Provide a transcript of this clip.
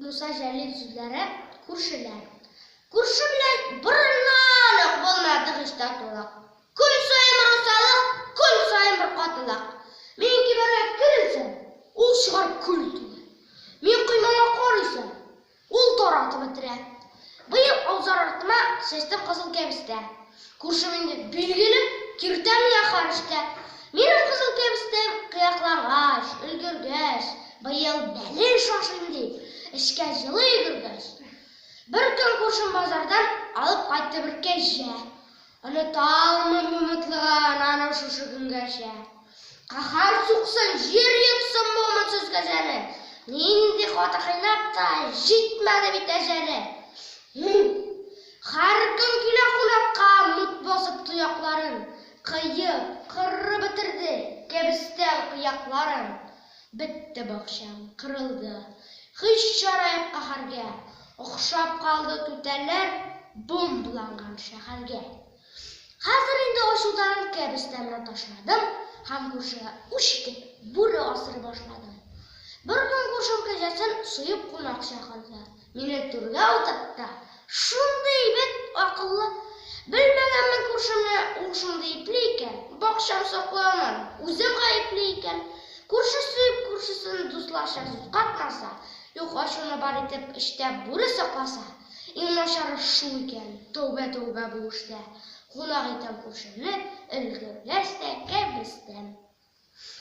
Муса Җәлил сүзләре Күршеләр. Күрше белән борыннан ук булмады һич татулык. Көн саен бер усаллык, көн саен бер катылык. Мин кибәргә керелсәм, ул чыгар көл түгел. Мин коймама кар өйсәм, ул таратып бетерә. Быел абзар артыма чәчтем кызыл кәбестә. Күршем инде, билгеле, киртә миңа һәр эштә. Минем кызыл кәбестәм кыяклангач, өлгергәч, быел бәлеш ашыйм дип, эчкә җылы йөгергәч. Бер көн күршем базардан алып кайтты бер кәҗә. Оныта алмыйм бу мутлыгын аның шушы көнгәчә. Каһәр суксын, җир йотсын бу өметсез кәҗәне! Нинди каты кыйнап та, җитмәде бит әҗәле! Һәр көн килә кунакка мут басып тоякларын, Кыеп, кырып бетерде кәбестәм кыякларын. Бетте бакчам, кырылды, һич чара юк каһәргә, Охшап калды түтәлләр бомбаланган шәһәргә. Хәзер инде ачудан кәбестәмне ташладым һәм күршегә үч итеп бүре асрый башладым. Беркөн күршем кәҗәсен суеп кунак чакырды. Мине түргә утыртты. Шундый әйбәт, акыллы. Белмәгәнмен күршемне, ул шундый ипле икән. Бакчам саклый алмадым, үзем гаепле икән. Күрше сөеп күршесен дусларча сүз катмаса, юк ачуны бар итеп эчтә бүре сакласа, иң начары шул икән, тәүбә-тәүбә бу эштә. Кунак итәм күршемне, өлгергәч тә кәбестәм.